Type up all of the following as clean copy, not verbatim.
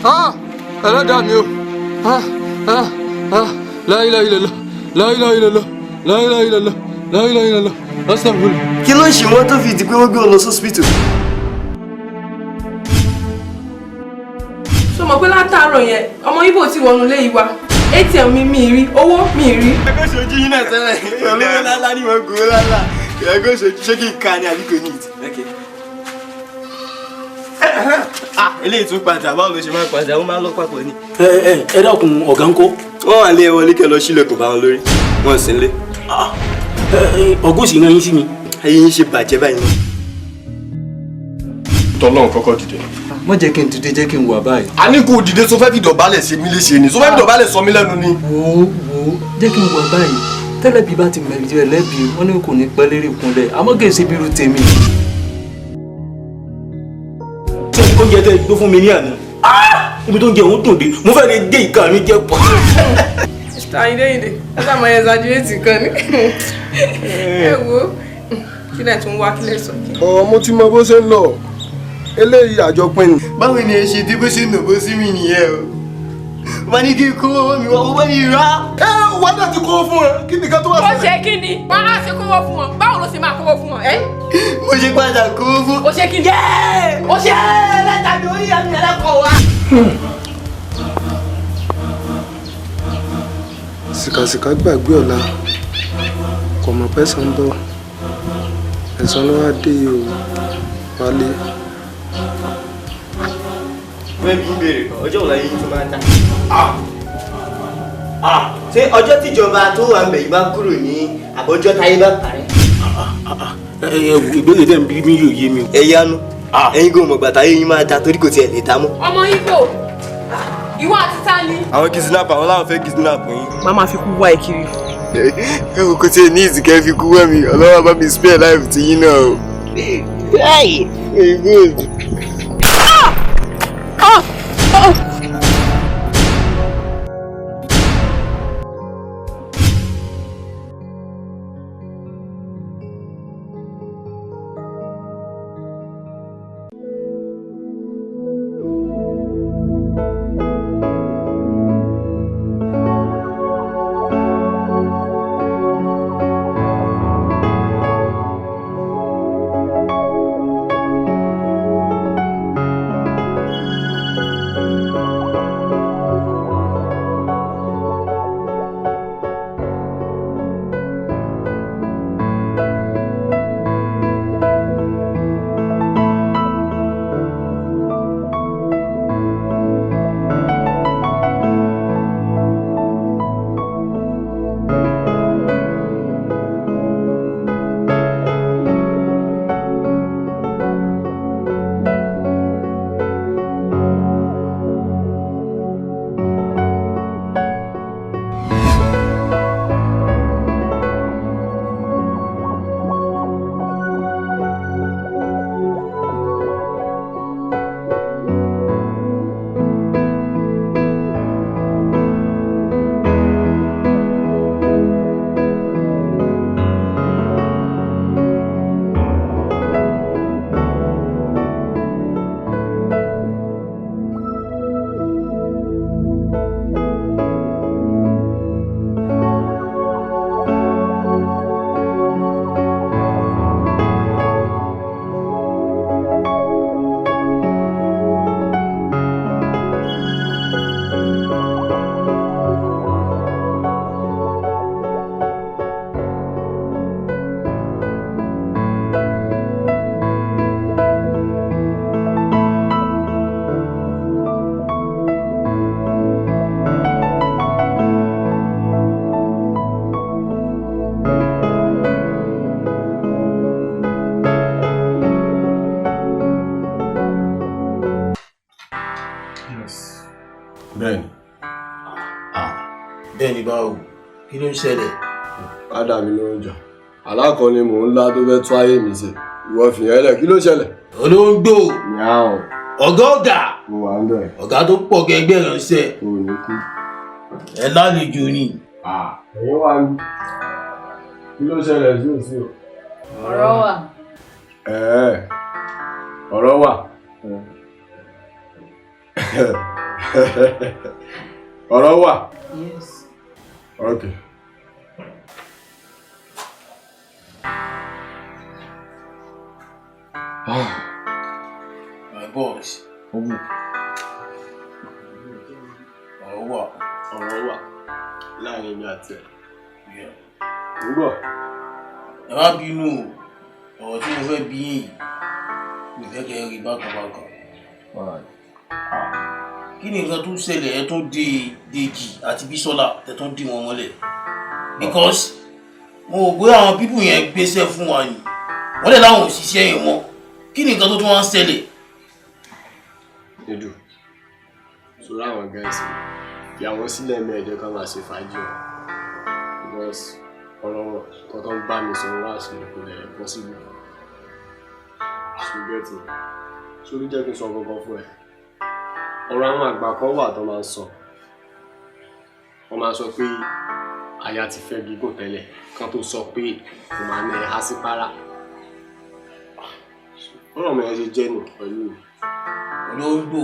Ah, ẹlẹ́dàá mi o. Ah, ah, ah, la ilaha illallah, la ilaha illallah, la ilaha illallah, la ilaha illallah, astaghfirullah. Kí ló ń ṣe wọ́n tó fi di pé wọ́n gbé wọn lọ sọ́sìpítù? Ṣó mọ̀ pé látàárọ̀ yẹn ọmọ Ìgbò ti wọnú ilé yìí wá, ATM mi mi rí, owó mi rí. Ẹgbẹ́ ṣojú yín náà tẹ́lẹ̀, olówó lálá ni wọ́n gbowó lálá. Ẹgbẹ́ ṣojú, ṣé kí n ka ni àbí kò ní ìtì? Ah, eléyìí tún padà, báwo ló ṣe máa ń padà? Ó máa ń lọ papọ̀ ni. Ẹ ẹ ẹ dákun, ọ̀gá ń kọ́? Wọ́n wà lé ẹ wọlé, kẹ́ lọ sílẹ̀kùn bá wọn lórí. Wọ́n sì ń lé. Ọgọ́ sì rán yín sí mi. Ayé yín ṣe bàjẹ́ báyìí náà. Tọ́lọ́run, kọ́kọ́ dìde. Má jẹ́ kí n dìde, jẹ́ kí n wà báyìí. A ní kó dìde. Tó fẹ́ fi dọ̀bálẹ̀ ṣe mí léṣe ni? Tó fẹ́ fi dọ̀bálẹ̀ sọ mí lẹ́nu ni? Wo, wo, jẹ́ kí n wà báyìí. Tẹ́lẹ̀ bí bá ti mẹ̀rí ẹ lẹ́bi, wọ́n ní kò ní pẹ́ lérí ìkúnlẹ̀, àmọ́ kì í ṣe bírú tèmi. Ṣé oúnjẹ tẹ́ gbé fún mi ní àná, ibi tó ń jẹ òun dùn dé, mo fẹ́ lè gé ìka mi jẹ pọ̀. Mr. Ayinde Ayinde, ẹ sáà máa exaggerate kan ní. Ẹ wo, kílẹ̀ tún wá, kílẹ̀ sọ kí. Ọ̀, mo ti mọ bó ṣe ń lọ, eléyìí àjọpín ni. Báwo ni ẹ ṣe dé? Bó ṣe nà bó sí mi nìyẹn o. Wọ́n ní kí n kó owó mi wá, owó mi rà. Ẹ wà náà ti kó fún ẹ, kí nìkan tó wà Ó sílẹ̀. ṣe kí ni? Wọ́n á ṣe kówó fún wọn. Báwo ló ṣe máa kówó fún wọn? Ẹ́. Mo ṣe padà kó fún. Ó ṣe kí ni? Ó ṣe. Látàbí orí àmì alákọ̀ wa. Sìkàsìkà gbàgbé ọ̀la, kò mọ̀ pé ẹ̀san ń bọ̀. Ẹ̀san ló wá dé yìí o, Wálé. Wọ́n bí ń béèrè kan, ọjọ́ wo láyé yín tó máa ń dá? Ṣé ọjọ́ tíjọba tó wà ń bẹ̀ yìí bá kúrò ní, àbọ̀jọ́ táyé bá parẹ́? Ẹ ẹ wò, ìbéèrè tẹ̀ ń bí mi yóò yé mi o. Ẹ yanu, ẹ̀yin kò mọ̀ gbàtà yín máa da torí kò tiẹ̀ lè dá mọ́. Ọmọ Ìgbò, ìwọ àti ta ni? Àwọn kidnap, àwọn làwọn fẹ́ kidnap yín. Màá máa fi kú wá ẹ kiri. Ẹ wò, kò tiẹ̀ ní ìsìnkẹ́ fi kú wẹ̀ mí, ọlọ́wọ́ bá mi spare life ti yín náà o. Hey, good. Ah! Oh! Bẹ́ẹ̀ni. Bẹ́ẹ̀ni báwo? Kí ló ń ṣẹlẹ̀? Ádà mi ló ń jà, alákan ni mò ń lá tó fẹ́ tún ayé mi ṣe. Ìwọ fìyẹn lẹ̀, kí ló ṣẹlẹ̀? Olóńgbò. Yàá. Ọ̀gá, ọ̀gá. Mo wà ń bẹ̀. Ọ̀gá tó pọ̀ kẹgbẹ́ ránṣẹ́. O ò ní kú. Ẹ lálejò ni. Ẹ̀yin wà ní, kí ló ṣẹlẹ̀ sí òsì o? Ọ̀rọ̀ wà. Ẹ̀ẹ́, ọ̀rọ̀ wà. Ọ̀rọ̀ wà. Yes. Okay. My boss. Ọ̀rọ̀ wà. Ọ̀rọ̀ wà láàrin mi àti ẹ̀. Yeah. Ń gbọ́. Ẹ má bínú o, ọ̀rọ̀ tí mo fẹ́ bí yín yìí, mi fẹ́ kẹ́ ẹ rí bákan bákan. Kí ni nǹkan tó ṣẹlẹ̀ ẹ tó dé Dèjì àti Bísọ́lá tẹ tó dì wọ́n mọ́lẹ̀? Because mo rò pé àwọn pípù yẹn gbéṣẹ́ fún wa ni, wọ́n lè láwọn òṣìṣẹ́ yẹn mọ́. Kí ni nǹkan tó tún wá ń ṣẹlẹ̀? Nídùú, sórí àwọn guys fi àwọn sílẹ̀ mẹ́ẹ̀ẹ́dẹ́ ká máa ṣe fàájì wọn. Because ọ̀rọ̀ kan tó ń bá mi sọ̀rọ̀ wá sí kò lè possible. So get it. Sórí jẹ́ kí n sọ kankan fún ẹ. Ọ̀rọ̀ àwọn àgbà kan wà tó máa ń sọ. Wọ́n máa ń sọ pé aya ti fẹ́ gígùn tẹ́lẹ̀ kan tó sọ pé kò máa ní ẹ há sí para. Ọ̀rọ̀ mi ẹ ṣe jẹ́ nù pẹ̀lú mi. Olóńgbò,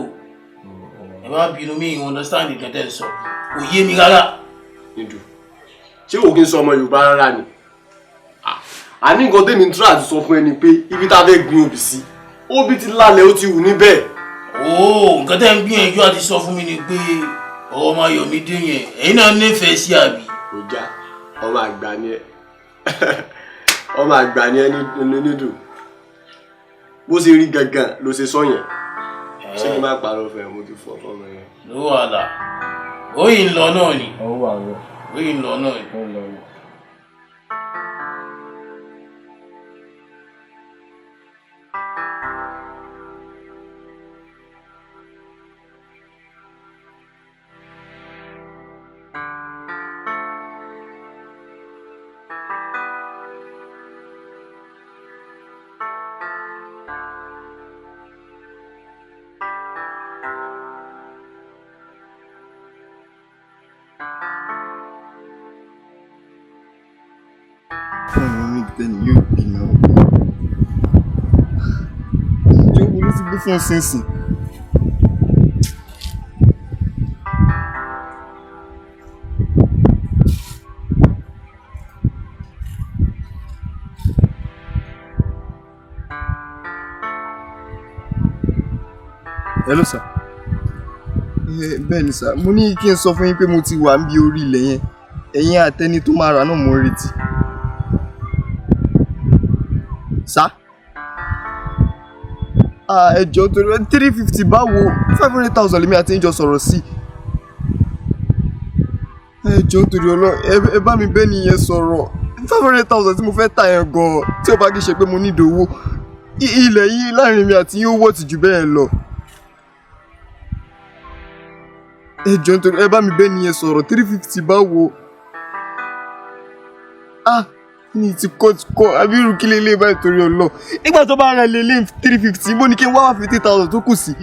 ẹ má bínú, mi ì understand nǹkan tẹ́ ẹ sọ, kò yé mi rárá. Nídùú, ṣé o kì í sọ ọmọ Yorùbá rárá ni? Àní nǹkan tèmi ń tura àti sọ fún ẹ ni pé ibi tá a fẹ́ gbin obì sí, obì ti lálẹ́ ó ti wù níbẹ̀. Ooo, nǹkan tẹ́ ń gbìyànjú àti sọ fún mi ni pé ọ̀rọ̀ ọmọ Ayọ̀mídé yẹn, ẹ̀yin náà nífẹ̀ẹ́ sí àbí? Kò já, ọmọ àgbà ni ẹ. Ọmọ àgbà ni ẹ Nídùú. Bó ṣe rí gangan ló ṣe sọ yẹn. Ṣé kí n má parọ́ fún ẹ, mo ti fọ́ fọ́mọ yẹn. Ló wàhálà, ó yìí ń lọ náà ni. Ó wà lọ. Ó yìí ń lọ náà ni. Ó ń lọ ni. Fóònù mi tẹ́ni yóò gbé náà. Ǹjẹ́ wo ló ti gbé fún sínsìn? Hello sir. Bẹ́ẹ̀ ni sir, mo ní kí n sọ fún yín pé mo ti wà níbi orí ilẹ̀ yẹn. Ẹ̀yin àtẹni tó máa rà náà mo ń retí. Sá. Ẹ jọ̀ọ́ torí 350 báwo, 500,000 lèmi àti yín jọ sọ̀rọ̀ sí. Ẹ jọ̀ọ́ torí Ọlọ́run, ẹ bá mi bẹ́ẹ̀ nìyẹn sọ̀rọ̀. 500,000 tí mo fẹ́ tà yẹn gan-an, tí ó bá kí ṣe pé mo ní ìdòwò. Ilẹ̀ yìí láàrin mi àti yín ó wọ́ọ̀tì jù bẹ́ẹ̀ lọ. Ẹ jọ̀ọ́ torí ẹ bá mi bẹ́ẹ̀ nìyẹn sọ̀rọ̀, 350 báwo. Ní ti kọ́ àbí irú kí lélẹ̀ báyìí torí Ọlọ́run. Nígbà tó bá ra lélẹ̀ 350, mo ní kí n wá 50,000 tó kù sí.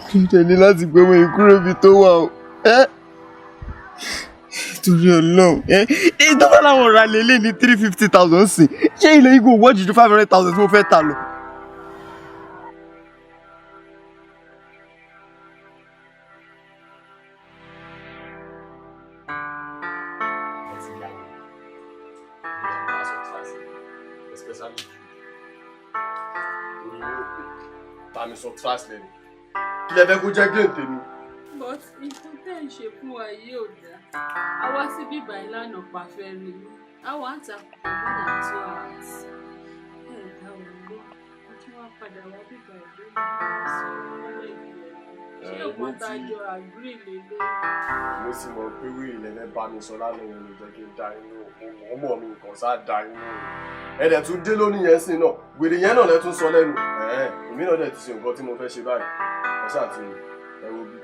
Kí n tẹ̀lé láti gbé ọmọ yìí kúrò ibi tó wà o. Torí Ọlọ́run. Èyí tó bá láwọn ra lélẹ̀ ní 350,000 sí. Ṣé ilẹ̀ yìí kò wọ́ọ̀jù ju 500,000 tí mo fẹ́ tà lọ? Kí lẹ fẹ́ kó jẹ́ gé tèmi. But nǹkan tẹ́ ń ṣe fún wa yìí ò dáa. A wá síbí báyìí lánàá pàfẹ́ rí i. A wà ń ta kò more than 2 hours. Ẹ dá wa lọ. A tún wá padà wá bíbá ìlú mi sí ọmọlẹ́ ìlú ẹ̀. Ṣé nǹkan tá a jọ agree lé lórí? Mo sì mọ̀ pé wíìlì lẹ́fẹ́ bá mi sọ lánàá yẹn ló jẹ́ kí n dá inú òun mọ̀ mi nǹkan sá dá inú òun. Ẹ dẹ̀ tún dé lónìí yẹn sí náà, wèrè yẹn náà lẹ tún sọ lẹ́nu. Èmi náà dẹ̀ ti ṣe nǹkan tí mo fẹ́ ṣe báyìí. Ẹ ṣáà ti ẹ wo bí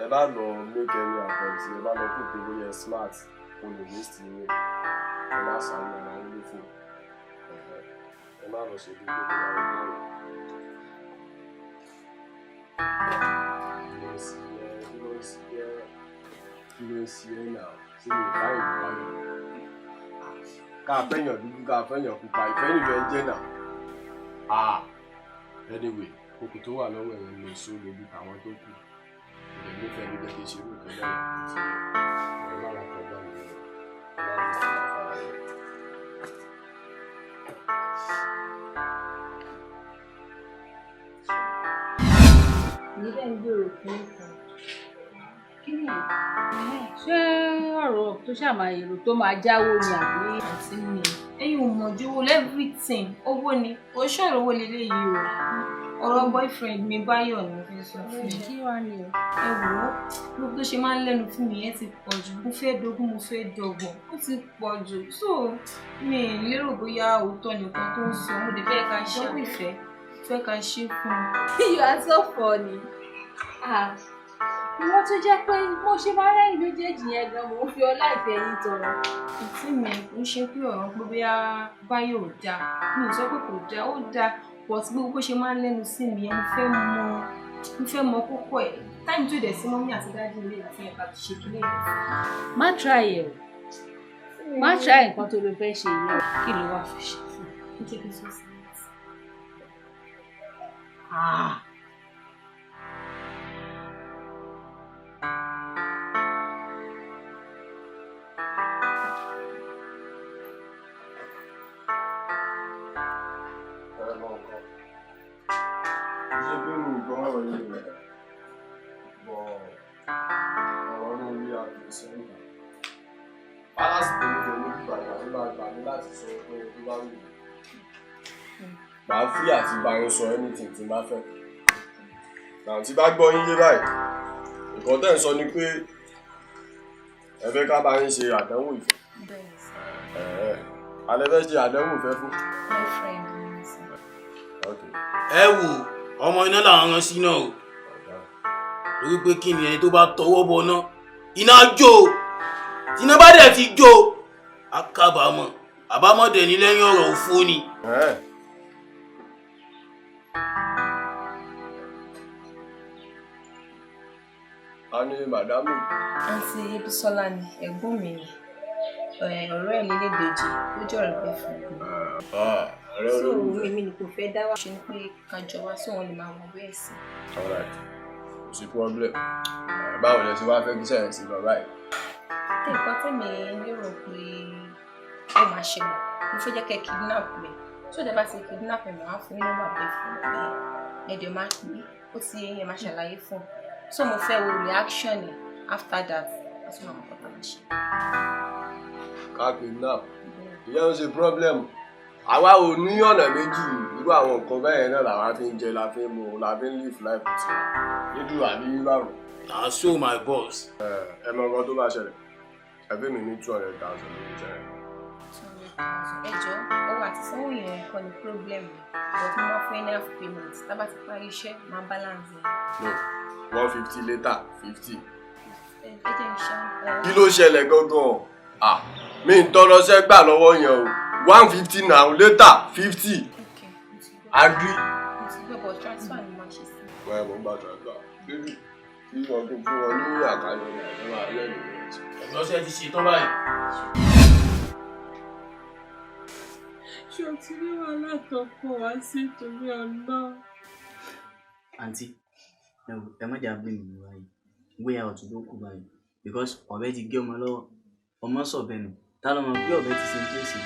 ẹ bá lọ make any attempt, ẹ bá lọ kó pé bóyá ẹ smart, o lè waste yín. Ẹ má sáré ara yín lófò. Ẹ má lọ ṣe bí pé bóyá ẹ bá lọ. Kí ló ń ṣe ẹ́ náà? Ṣé mi ò bá ìlú bá lọ? Ká fẹ́yàn dúdú, ká fẹ́yàn pupa, ìfẹ́ nìfẹ́ ń jẹ́ náà. Anyway, okùn tó wà lọ́wọ́ ẹ̀rọ lè so lójú tàwọn tó kù. Ìdẹ̀ nífẹ̀ẹ́ ló jẹ́ kí n ṣe irú nǹkan bẹ́ẹ̀ tí ẹ má ra kọjá mi lọ. Má ra kọjá fara rẹ̀. Èmi dẹ̀ ń gbèrò fún nǹkan. Kí ni ṣé ọ̀rọ̀ tó ṣàmà èrò tó máa jáwó ni àbí? Àǹtí mi, ẹ̀yin ò mọ̀ ju owó everything, owó ni, kò ṣọ̀rọ̀ owó leléyìí o. Ọ̀rọ̀ boyfriend mi Báyọ̀ ni mo fẹ́ sọ fún yín. Kí wàá ní o? Ẹ wò ó, gbogbo tó ṣe máa ń lẹ́nu fún mi yẹn ti pọ̀ jù. Mo fẹ́ dogún, mo fẹ́ dọ̀gbọ̀n, ó ti pọ̀ jù. So, mi ì lérò bóyá òótọ́ nìkan tó ń sọ, mo dẹ̀ fẹ́ ká ṣe ìfẹ́, fẹ́ ká ṣe fún un. You are so funny. Ah, ìwọ tó jẹ́ pé mo ṣe máa rẹ́rìn méjèèjì yẹn gan, mò ń fi ọlá ìfẹ́ yín tọrọ. Àǹtí mi, ń ṣe pé ọ̀rọ̀ pé bóyá Báyọ̀ ò dáa, mi ò sọ pé kò dáa, ó dáa, but gbogbo bó ṣe máa ń lẹ́nu sí mi yẹn, mo fẹ́ mọ kókó ẹ̀. Time tó dẹ̀ sí mummy àti daddy ilé àti ẹ̀ka ti ṣe kílẹ̀ yẹn. Má try ẹ̀ o. Má try nǹkan tó lè fẹ́ ṣe yìí o. Kí ló wá fi ṣe fún un? Ẹ jẹ́ kí n sọ sí i. Ah. Ẹ mọ nǹkan. Ṣé pé mi ò gbọ́ ọ̀rọ̀ yìí rẹ̀? Bọ̀ ọ̀rọ̀ lórí àgbèsè níta. Palace tèmi jẹ ní bíbá ìgbà tó bá gbà mí láti sọ pé tó bá wù mí. Màá free àti bá yín sọ anything tí n bá fẹ́. Nà tí bá gbọ́ yín yé báyìí, nǹkan tẹ́ ń sọ ni pé ẹ fẹ́ ká bá yín ṣe àdánwò ìfẹ́. Bẹ́ẹ̀ni sir. Ẹ̀ẹ́, alẹ́ fẹ́ ṣe àdánwò ìfẹ́ fún. Boyfriend mi sir. Okay. Ẹ wò, ọmọ iná làwọn rán sí náà o, torí pé kí ni, ẹni tó bá tọwọ́ bọ náà, iná jó o. Tí iná bá dẹ̀ ti jó, á kábàámọ̀, àbámọ̀ dẹ̀ ní lẹ́yìn ọ̀rọ̀ òfo ni. Ẹ̀ẹ́. A ní màdámù. Àǹtí Bísọ́lá ni, ẹ̀gbọ́n mi ni. Ọ̀rẹ́ ẹ̀ lélẹ́dẹ̀ẹ́jì ó jẹ́ ọ̀rẹ́ boyfriend mi. Ọ̀rẹ́ So olólùfẹ́. èmi ni kò fẹ́ dá wá ṣe ni pé ká jọ wá sí wọn lè máa mọ bẹ́ẹ̀ sí. Alright, kò sí problem. Báwo lẹ ṣe wá fẹ́ kí sẹ́yìn sí lọ báyìí? Nǹkan tẹ̀mí lérò pé ó máa ṣẹlẹ̀, mo fẹ́ jẹ́ kẹ́ kidnap mi. Tó dẹ̀ bá ti kidnap mi, màá fún yín nọ́mbà boyfriend mi, ẹ̀dẹ̀ máa pè é, ó ti yé yín, máa ṣàlàyé fún un. So mo fẹ́ wo reaction ẹ̀. After that, a tún máa mọ̀ kọ́ta máa ṣe. Ká kidnap. Ìyẹn ń ṣe problem. Àwa ò ní ọ̀nà méjì, irú àwọn nǹkan bẹ́ẹ̀ náà làwa fi ń jẹ, la fi ń mu, la fi ń live life tiwa. Nídùú àbí báwo? Na so, my boss. Ẹ mọ nǹkan tó bá ṣẹlẹ̀. Ẹ fẹ́ mi ní 200,000 lórí iṣẹ́ rẹ̀. 200,000? Ẹ jọ, owó àti sanwó yẹn kọ́ ni problem mi, but mo máa fún yín ní half payment. Tá bá ti parí iṣẹ́, máa balance ẹ̀. No, 150 later, 50. Ẹ jẹ́ iṣẹ́. Kí ló ṣẹlẹ̀ gangan? Ah, mi ń tọrọ ṣẹ́ gbà lọ́wọ́ yẹn o. 150 now, later 50. Okay, mo ti gbọ́. Agree. Mo ti gbọ́, but transfer ni mo máa ṣe sí. Wọ́n ẹ̀ mọ̀ ń bá transfer. Bébì, kí wọ́n kí n fún wọn ní àkàlẹ̀ ọ̀nà ẹ̀ máa yẹ̀ nìyẹn. Ẹ̀gbọ́n ti ṣe tán báyìí. Ṣé o ti rí wàhálà tó kó wá sí torí ọ̀nà? Àǹtí, ẹ wò, ẹ má jà blame mi báyìí. Way out ló kù báyìí because ọ̀bẹ ti gé ọmọ lọ́wọ́, ọmọ sọ̀bẹ nù, tá ló mọ̀ pé ọ̀bẹ ti ṣe tó ṣe.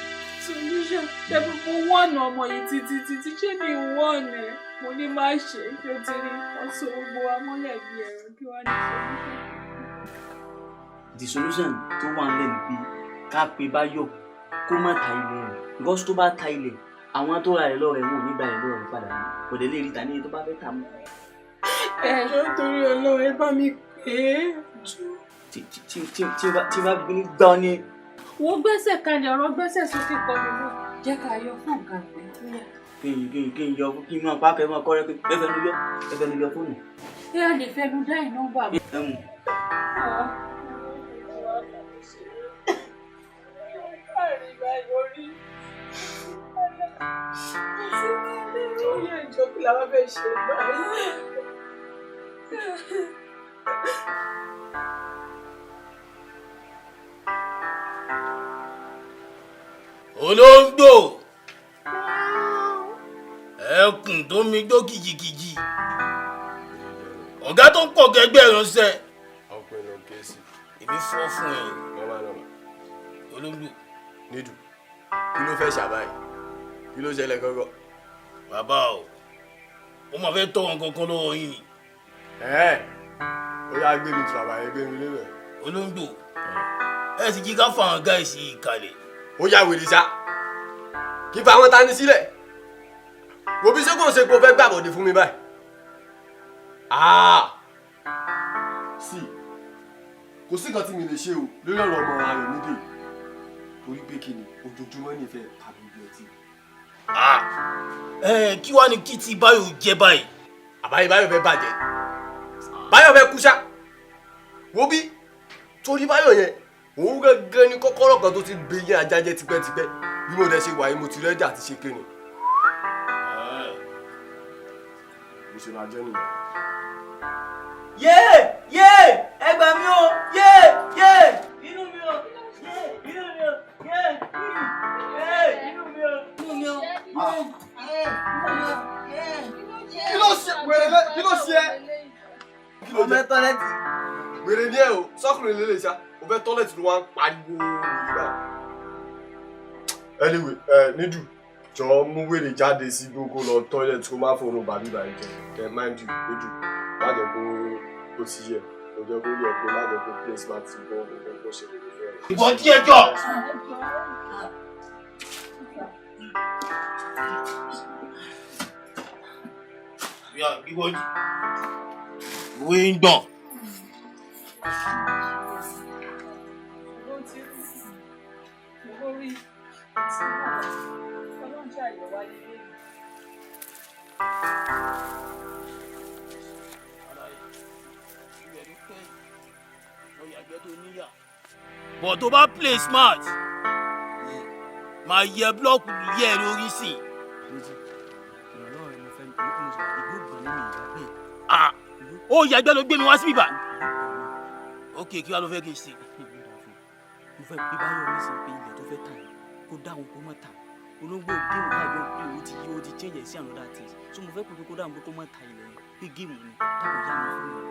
Solution ṣebí mo wọ̀nà ọmọ yìí títí títí, ṣé mi wọ̀nà ẹ̀? Mo ní má ṣe, ṣé o ti rí wọ́n so gbogbo wa mọ́lẹ̀ bí ẹ̀rọ? Kí wàá ní solution? The solution tó wà nílẹ̀ ni pé ká pe Báyọ̀ kó má ta ilẹ̀ rẹ̀, because tó bá ta ilẹ̀, àwọn tó ra rẹ̀ lọ́wọ́ rẹ̀, wọn ò ní gba rẹ̀ lọ́wọ́ rẹ̀ padà mọ́, kò dé lè rí ta ní iye tó bá fẹ́ tà mọ́. Ẹ jọ̀ọ́, torí Ọlọ́run, ẹ bá mi pè é. Tí bá fi ní gbá ọ ní. Wọ́n gbẹ́sẹ̀ kalẹ̀, ọ̀rọ̀ gbẹ́sẹ̀ sókè kọ́ mi lọ. Jẹ́ ká yọ fún nǹkan pé ó yá. Kí n yọ, kí n máa pa kẹ́ máa kọ́ rẹ pé ẹ fẹ́ nu yọ, ẹ fẹ́ nu yọ fóònù. Ṣé a lè fẹnu dá ìnọ́mbà mi? Ẹ mú. Ah. Káàrí báyìí orí. Ó yẹ ìjọ, kí la wá fẹ́ ṣe báyìí? Olóńgbò. Ẹkùn tó mi gbó kìjìkìjì. Ọ̀gá tó ń pọ̀ gẹ́gbẹ́ ránṣẹ́. Ọkùnrin ló ké sí. Èmi fọ́ fún ẹ. Normal normal. Olóńgbò. Nídù, kí ló fẹ́ ṣàbáyé? Kí ló ṣẹlẹ̀ gángan? Bàbá o, mo máa fẹ́ tọ́ wọn kankan lọ́wọ́ yín ni. Ẹ ó yá gbé mi tù àbáyé gbé mi lébẹ̀. Olóńgbò, ẹ sì jí ká fa àwọn gáìsì yìí kalẹ̀. Ó yá wèrè ṣá. Kí fa àwọn tani sílẹ̀. Wo bí ṣé kò ṣe kó fẹ́ gbàbọ̀dé fún mi báyìí? Ah! Sí, kò sí nǹkan tí mi lè ṣe o lórí ọ̀rọ̀ ọmọ Ayọ̀mídé torí pé kí ni ojoojúmọ́ nífẹ̀ẹ́ tàbí ibi ọtí. Ẹ kí wàá ní kí ti Báyọ̀ jẹ báyìí? Àbáyé Báyọ̀ fẹ́ bàjẹ́. Báyọ̀ fẹ́ kú ṣá. Wo bí torí Báyọ̀ yẹn òun gángan ni kọ́kọ́rọ́ kan tó ti gbé yẹn ajá jẹ tipẹ́tipẹ́ bí mo dẹ̀ ṣe wà yìí mo ti rẹ́dí àti ṣe kéne. Bó ṣe máa jẹ́ nìyẹn. Yé yé, ẹ gbà mí o, yé yé, inú mi o, yé inú mi o, yé yé inú mi o, inú mi o, yé inú mi o, yé. Kí ló ṣe wèrè lẹ, kí ló ṣe ẹ́? Kí ló Ọmọ tọ́lẹ́tì. Wèrè ni ẹ o, sọ́kùnrin lè lè ṣá, o fẹ́ tọ́lẹ̀tì ló wá ń pariwo wèrè báyìí. Anyway, ẹ Nídù, jọ mú wèrè jáde sí gbogbo lọ tọ́lẹ̀tì kó má fòrùn bàbí bàbí jẹ. Ẹ mind you, Nídù, má jẹ́ kó ó ti yẹ, kó jẹ́ kó yẹ kó má jẹ́ kó place má ti gbọ́ kó kó ṣe lè fẹ́. Ìbọn tí ẹ jọ. Yà ìwọ ìwé ń gbọ̀n. But tó bá play smart, máa yẹ búlọ́ọ̀kù yẹ ẹ lórí sí. Ìrànlọ́wọ́ rẹ mo fẹ́ mo sọ ìgbó gbọ̀n nínú ìyá bẹ́ẹ̀. Ah, ó yàgbẹ́ ló gbé mi wá síbí bá. Ok, kí wàá ló fẹ́ kí n ṣe? Mo fẹ́ pé Báyọ̀ ní sìn pé ilẹ̀ tó fẹ́ tà yìí kó dáhùn kó má tà. Olóńgbò géèmù káàjọ pé ó ti yí ó ti change ẹ̀ sí another thing. So mo fẹ́ pé kó dáhùn pé kó má ta ilẹ̀ yẹn pé géèmù ni dákun yá mi fún mi.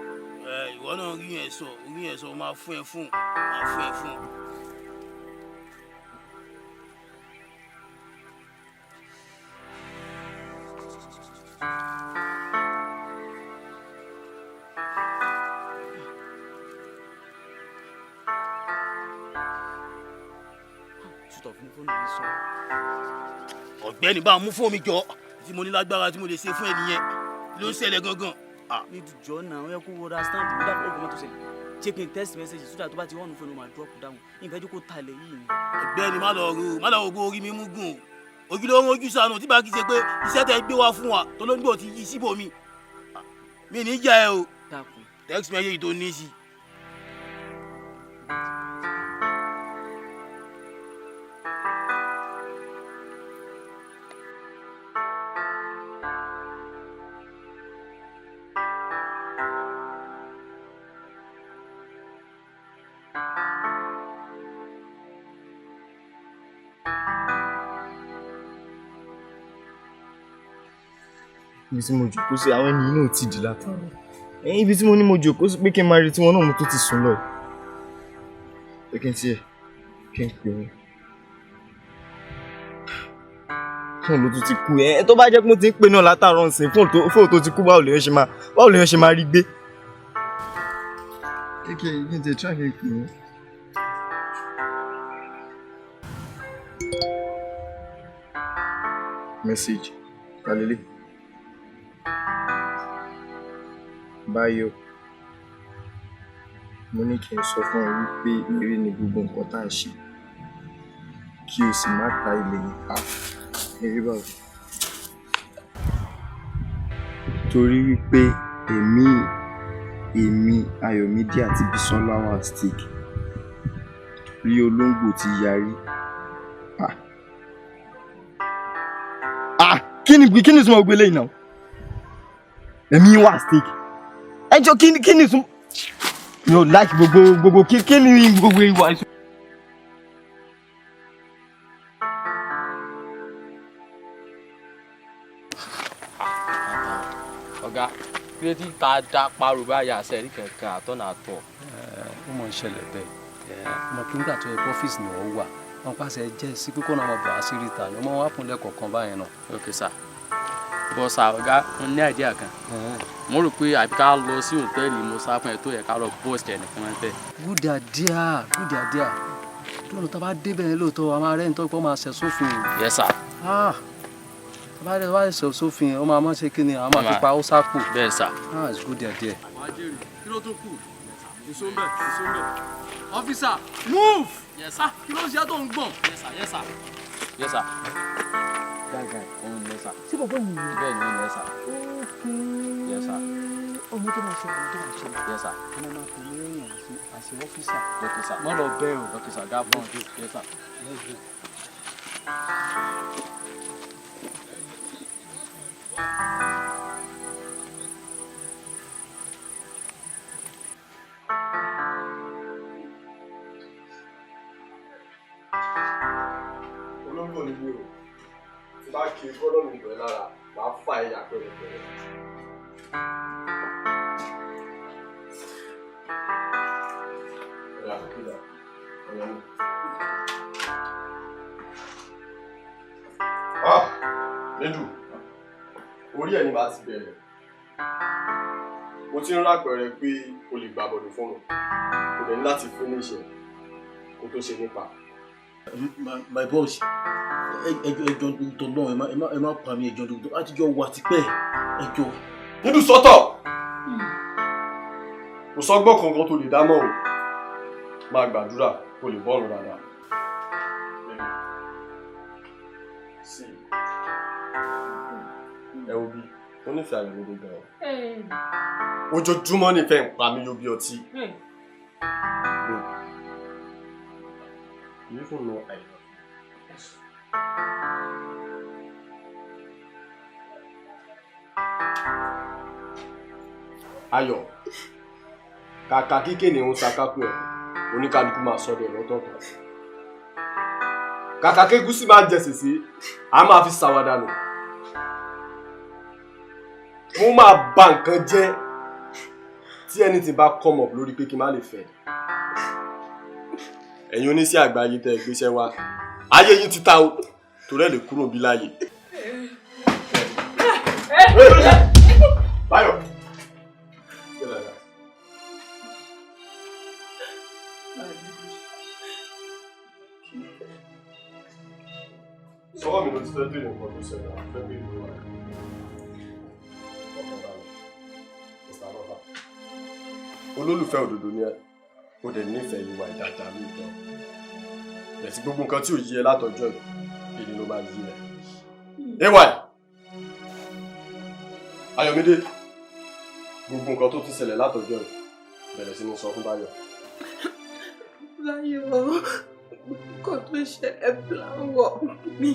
Ẹ ìwọ náà rí yẹn sọ, rí yẹn sọ, máa fún ẹ fún, máa fún ẹ fún. Sùtọ̀ fún fóònù mi sọ. Ọ̀gbẹ́ni bá mú fóònù mi jọ tí mo ní lágbára tí mo lè ṣe fún ẹ nìyẹn ló ń ṣẹlẹ̀ gangan. Ní ìjọ náà ó yẹ kó wọra stand mi dàpọ̀ ọgbọ́n tó ṣẹlẹ̀. Ṣé kí n text message sódà tó bá ti wọ́n fóònù máa drop down. Ìfẹ́ jókòó talẹ̀ yìí ni. Ọ̀gbẹ́ni má lọ ro má lọ wo orí mi mú gùn o. Ojú ló ń rojú sànù tí bá kí ṣe pé iṣẹ́ tẹ gbé wá fún wa tó ló ń gbò ti yí síbòmí. Mi ní jẹ́ ẹ o. Dákun. Text message tó ní sí. Ibi tí mo jòkó sí àwọn ènìyàn náà ti dì látàárọ̀. Ẹ̀yìn ibi tí mo ní mo jòkó sí pé kí n máa retí wọn náà mo tó ti sùn lọ. Pé kí n tiẹ̀ kí n pè wọ́n. Fóònù ló tún ti kú ẹ tó bá jẹ́ pé mo ti ń pè náà látàárọ̀ ǹsìn fóònù tó ti kú báwo lèèyàn ṣe máa báwo lèèyàn ṣe máa rí gbé. Kí n tiẹ̀ try kí n pè wọ́n. Message Talele. Báyọ̀, mo ní kí n sọ fún ẹ wípé eré ni gbogbo nǹkan tá à ń ṣe kí o sì má ta ilẹ̀ yẹn pa eré báwo. Torí wípé èmi èmi Ayọ̀mídé àti Bísọ́lá wà at stake torí olóńgbò ti yarí. Ah ah kí ni ìtumọ̀ gbogbo eléyìí náà? Èmi wà at stake. Ẹ jọ kí ni ìtumọ̀ mi ò like gbogbo gbogbo kí ni gbogbo ìwà ìṣ. Ọ̀gá, kí ló ti ta dá parò báyà sẹ́rí kankan àtọ̀nà àtọ̀? Ó mọ̀ ń ṣẹlẹ̀ bẹ́ẹ̀. Ọmọ kí nígbà tó yẹ kó ọ́fíìsì ni wọ́n wà, wọ́n pàṣẹ jẹ́ sí pé kó náà máa bọ̀ wá sí ríta ni wọ́n wá kún lẹ́kọ̀ọ̀kan báyẹn náà. Ok sir. But sir, ọ̀gá, mo ní idea kan. Mo rò pé àbí ká lọ sí hòtẹ́ẹ̀lì mo sá fún ẹ tó yẹ ká lọ bọ́ọ̀sì ẹ̀ nìkan máa ń tẹ̀. Good idea, good idea. Lónìí tó bá débẹ̀ yẹn lóòótọ́, a máa rẹ́ ní tó pọ́ máa ṣẹ̀ sófin o. Yes sir. Ah, tó bá dé tó bá ṣẹ̀ sófin, ó máa mọ̀ ṣe kí ni, a máa fi pa ó sápò. Bẹ́ẹ̀ sir. Ah, it's good idea. Wàá jèrè, kí ló tún kù? Èso ń bẹ̀, èso ń bẹ̀. Officer, move! Yes sir. Kí ló ń ṣe tó ń gbọ̀n? Yes sir, yes sir. Yes sir. That guy, òun ni, yes sir. Ṣé bàbá yìí ni? Bẹ́ẹ̀ ni, yes sir. Yes sir. Ọmọ tó máa ṣẹlẹ̀, ọmọ tó máa ṣẹlẹ̀. Yes sir. Ọmọ máa pè mí lẹ́yìn àti officer. Okay sir. Má lọ bẹ́ẹ̀ o. Okay sir, that one. Yes sir. Let's go. Olóńgbò ni mi ò tí bá kí kọ́dọ̀mù bẹ̀rẹ̀ lára, màá fà ẹ̀yà pẹ̀lẹ́pẹ̀lẹ́. Ọ̀yà kílà ọ̀yà mi. Ah! Nídù, orí ẹ̀ ni màá ti bẹ̀rẹ̀. Mo ti ń rápẹ̀rẹ̀ pé o lè gbà bọ̀dọ̀ fún mi. Kò dẹ̀ ní láti finish ẹ̀ kó tó ṣe nípa. My boss, ẹjọ ẹjọ tó lọ, ẹ má pa mí, ẹjọ tó àtijọ́ wà tipẹ́, ẹjọ. Nídù sọ́tọ̀! Kò sọ́gbọ́n kankan tó lè dá mọ́ o. Máa gbàdúrà kó lè bọ́ọ̀lù dáadáa. Sí. Ẹ wo bí, ó nífẹ̀ẹ́ Ayọ̀mídé gan-an. Ojoojúmọ́ nífẹ̀ẹ́ ń pa mí yó bí ọtí. Babe, you even know I love you. Ayọ̀, kàkà kíkè ní òun ṣakápò ẹ̀, oníkálukú máa sọdẹ̀ lọ́tọ̀ọ̀tọ̀. Kàkà kégúsí máa jẹ sèse, a máa fi ṣàwàdà nù. Mo máa ba nǹkan jẹ́ tí anything bá come up lórí pé kí n má lè fẹ́. Ẹ̀yin oníṣẹ́ àgbáyé tẹ́ ẹ gbéṣẹ́ wá, ayé yín ti ta o, torí ẹ̀ lè kúrò bí láàyè. Báyọ̀. Stay like that. Sọ́wọ́ mi ló ti fẹ́ bèrè nǹkan tó ṣẹlẹ̀, àfẹ́ bèrè lọ́wọ́ rẹ̀. Ọkàn balẹ̀. Mr. Lọ́fà. Olólùfẹ́ òdodo ni ẹ, ó dẹ̀ nífẹ̀ẹ́ ìwà ìdáadáa lóòótọ́. Bẹ̀sí gbogbo nǹkan tí ò yí ẹ látọjọ́ yìí, èdè ló máa yí ẹ. AY! Ayọ̀mídé, gbogbo nǹkan tó ti ṣẹlẹ̀ látọjọ́ yìí, bẹ̀rẹ̀ sí ní sọ fún Báyọ̀. Báyọ̀, nǹkan tó ṣẹlẹ̀, plan work mi.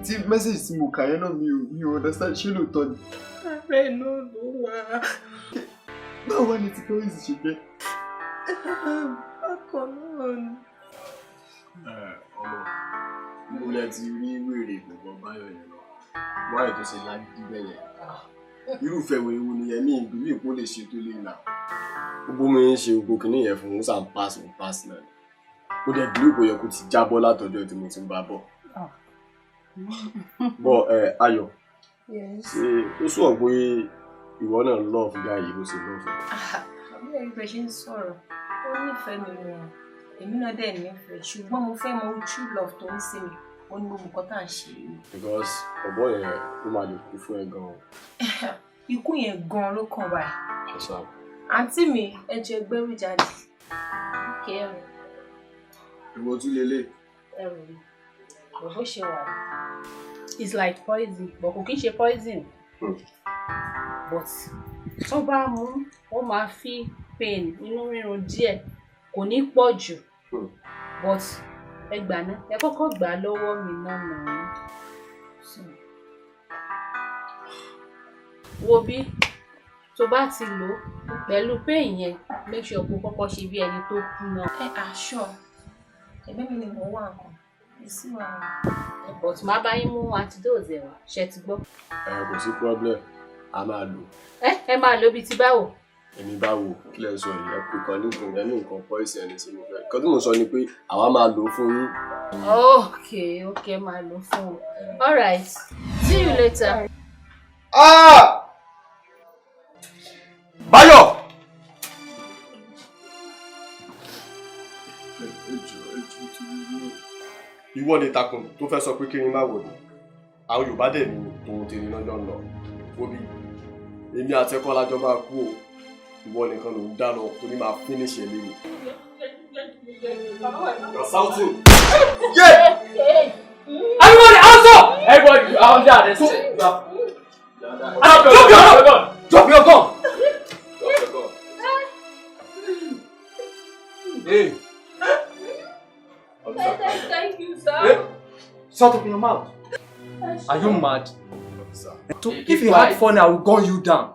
Tí message tí mo kà yẹn náà, mi ò understand, ṣé lóòótọ́ ni? Ààrẹ náà ló wà. Báwo wá ní ti Promise ṣe jẹ́? Bákan náà ni. Ọmọ, mo lẹ ti rí wèrè gbogbo Báyọ̀ yẹn lọ. Wáyé tó ṣe lágídí bẹ́ẹ̀ yẹn. Irúfẹ́ wèrè wo nìyẹn ní ìbílẹ̀ ìpó lè ṣe tó lè nà? Gbogbo mi ń ṣe gbogbo kìnìún yẹn fún un sàn pass òun pass náà ni. Ó dẹ̀ bí kò yẹ kó ti jábọ́ látọjọ́ tí mo ti ń bá bọ̀. Bọ́ ẹ Ayọ̀, ṣé ó sọ pé ìwọ náà love guy yìí bó ṣe love ẹ? Àbí ẹ̀rí bẹ́ẹ̀ ṣe ń sọ̀rọ̀, ó nífẹ̀ẹ́ mi wọn, èmi náà dẹ̀ nífẹ̀ẹ́, ṣùgbọ́n mo fẹ́ mọ true love tó ń sí mi, ó ní gbogbo nǹkan tá à ń ṣe yìí. Because ọ̀bọ yẹn, ó máa lè kú fún ẹ gan-an. Ikú yẹn gan-an ló kàn báyìí. Ẹ ṣáà. Àǹtí mi, ẹ jẹ́ gbẹ́rù jáde. Kẹrù. Ìwọ tún lélẹ̀. Ẹrù mi kò bó ṣe wà ní. It's like poison, but kò kí ń ṣe poison, but tó bá mú, ó máa fi pain, inú rírun díẹ̀, kò ní pọ̀ jù, but ẹ gbà ná, ẹ kọ́kọ́ gbà á lọ́wọ́ mi náà náà. Wo bí tó bá ti lò ó pẹ̀lú pain yẹn, make sure kó kọ́kọ́ ṣe bí ẹni tó kú náà. Ẹ aṣọ ẹgbẹ́ mi ni mò ń wá nǹkan. Sí wàhálà. But má bá yín mú antidote ẹ̀ wá, ṣe ti gbọ́. Ẹ kò sí problem, a máa lò. Ẹ máa lò bíi ti báwo. Èmi bá wò kí lẹ sọ yìí, ẹ pè kan ní nǹkan ẹ ní nǹkan poison ẹni sí mo fẹ́. Nǹkan tí mo sọ ni pé àwa máa lò ó fún yín. Okay, máa lò fún o. All right, see you later. Ah! Báyọ̀! Ìwọ ni takùn tó fẹ́ sọ pé kí n má wò ni. Àwọn Yorùbá dẹ̀ ní tòun tèmi lọ́jọ́ ń lọ. Wóbi, èmi àti ẹ̀kọ́ lájọ máa kú o. Ìwọ nìkan ló ń dá lọ torí máa finish ẹ̀ léwu. You're shouting. Yeah! Everybody, hands up! Everybody, you are under arrest. Drop your gun! Drop your gun! Drop your gun. Hey. Thank you, sir. Hey. Shut up in your mouth. Are you mad? Sir. So if you had fun, I will gun you down.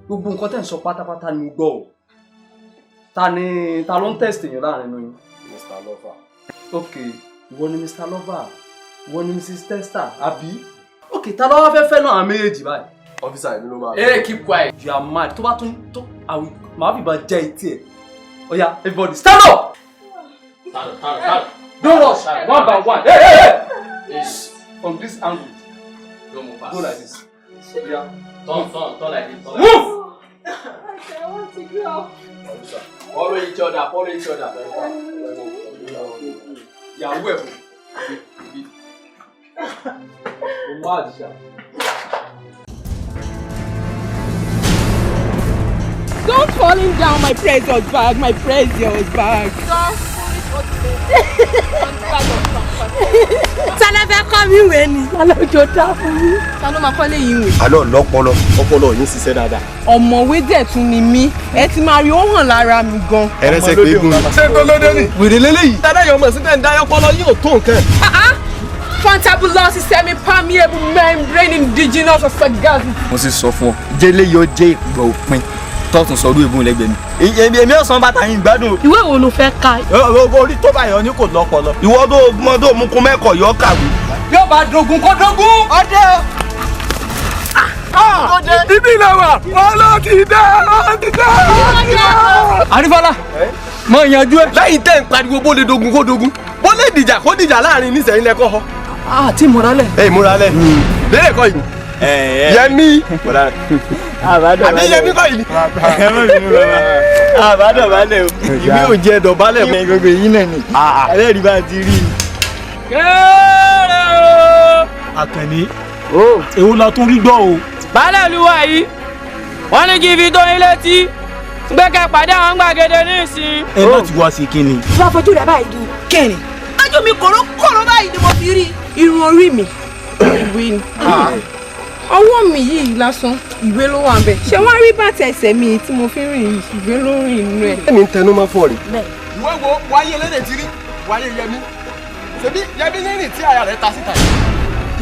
Gbogbo nǹkan tẹ́ ń sọ pátápátá ni mo gbọ́ o. Ta ni ta ló ń test èèyàn láàrin inú yín? Mr. Lover. Okay, ìwọ ni Mr. Lover, ìwọ ni Mrs. Tester, àbí? Okay, ta ló wá fẹ́ fẹ́ náà àwọn méjèèjì báyìí? Officer, èmi ló máa. Hey, keep quiet. You are mad. Tó bá tún tó, màá fìbọn jẹ etí ẹ̀. Oya, everybody stand up! Stand up, stand up, stand up. Don't rush. One by one. Hey, hey, hey! Yes. From this angle. Don't move fast. Go like this. Yeah. Turn, turn, turn like this. Turn like Move! I want to go. This. Follow each other, follow each other. Ìyàwó ẹ̀ mo máa ṣá. Don't falling down my precious bag, my precious bag. Tálẹ́ fẹ́ kọ́ mi ìwé ni. Alójó dá fún mi. Ta ló máa kọ́lé yìí ìwé? Àlọ́ lọ́pọlọ, ọpọlọ yín ṣiṣẹ́ dáadáa. Ọ̀mọ̀wé dẹ̀ tún ni mí. Ẹ ti máa rí ó hàn lára mi gan. Ẹrẹ́sẹ̀ pé gùn. Ṣé tó lóde ni? Wèrè lélẹ́yìí. Dáadáa ọmọ sí tẹ̀ ń dáyọ́ pọlọ yóò tó nǹkan. Fantabulous semi-permeable membrane indigenous of sagacity. Mo sì sọ fún ọ, jẹ́lé yóò jẹ́ ìgbà òpin tọ́tún sọdún ìbùn lẹ́gbẹ̀ẹ́ mi. Èmi ọ̀sán bàtà yín gbádùn. Ìwé wo ló fẹ́ ka? Orí tó bá yọ ní kò lọ́pọlọ. Ìwọ tó mọ tó mú kún mẹ́kọ̀ọ́ yọ kàwé. Yóò bá dogun kó dogun. Ọdẹ o. Ibi ilẹ̀ wa, ọlọ́tí dá, ọlọ́tí dá, ọlọ́tí dá. Àrífọ́lá, mọ ìyànjú ẹ. Lẹ́yìn tẹ́ ń pariwo bó lè dogun kó dogun, bó lè dìjà kó dìjà láàrin nísẹ̀yìn lẹ́kọ́ họ. Àti ìmúralẹ̀. Ẹ ìmúralẹ̀. Lérè kọ́ yìí. Yẹmí. Àbí Yẹmí kọ́ yìí. Àbádọ̀bálẹ̀ o. Ìwé ò jẹ́ dọ̀bálẹ̀ mọ́. Gbogbo èyí náà ni. Ẹlẹ́rìí bá ti rí i. Kéré o. Àkànní, èwo la tún rí gbọ́ o. Baálé olúwa yìí, wọ́n ní kí n fi tó yín létí. Gbẹ́kẹ̀ pàdé àwọn gbàgede ní ìsìn. Ẹ láti wá sí kíni. Wọ́n fojú rẹ̀ báyìí di kẹ́rin. Ojú mi kòrókòró báyìí ni mo fi rí. Irun orí mi, ìwé ni. Ọwọ́ mi yìí lásán, ìwé ló wà ńbẹ̀. Ṣé wọ́n rí bàtà ẹsẹ̀ mi tí mo fi ń rìn yìí, ìwé ló rìn inú ẹ̀. Ẹni tẹnu máa fọ rè. Ìwé wo wáyé lédè ti rí wáyé Yẹmí. Ṣèbí Yẹmí ní rìn tí àyà rẹ̀ ta síta yìí.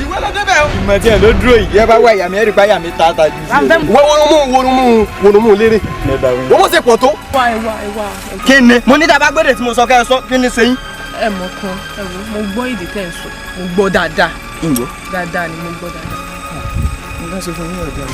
Ìwé ló débẹ̀ o. Ìmọ̀ tí ẹ̀ ló dúró yìí. Ẹ bá wá ìyá mi, ẹ rí báyà mi ta ta jù sí. Wọ́n wọnú lérè. Wọ́n mọ̀ ṣe pọ̀ tó. Wá ẹ wá ẹ wá. Kí ni? Mo ní tá a bá gbọ́dọ̀ tí mo sọ kẹ́ ẹ sọ, kí ni ṣe yín? Ẹ mọ̀ kan, ẹ wò, mo gbọ́ èdè tẹ́ ń sọ, mo gbọ́ dáadáa. Ǹgbọ́. Dáadáa ni mo gbọ́ dáadáa. Mo bá ṣe fún yín ọ̀dà.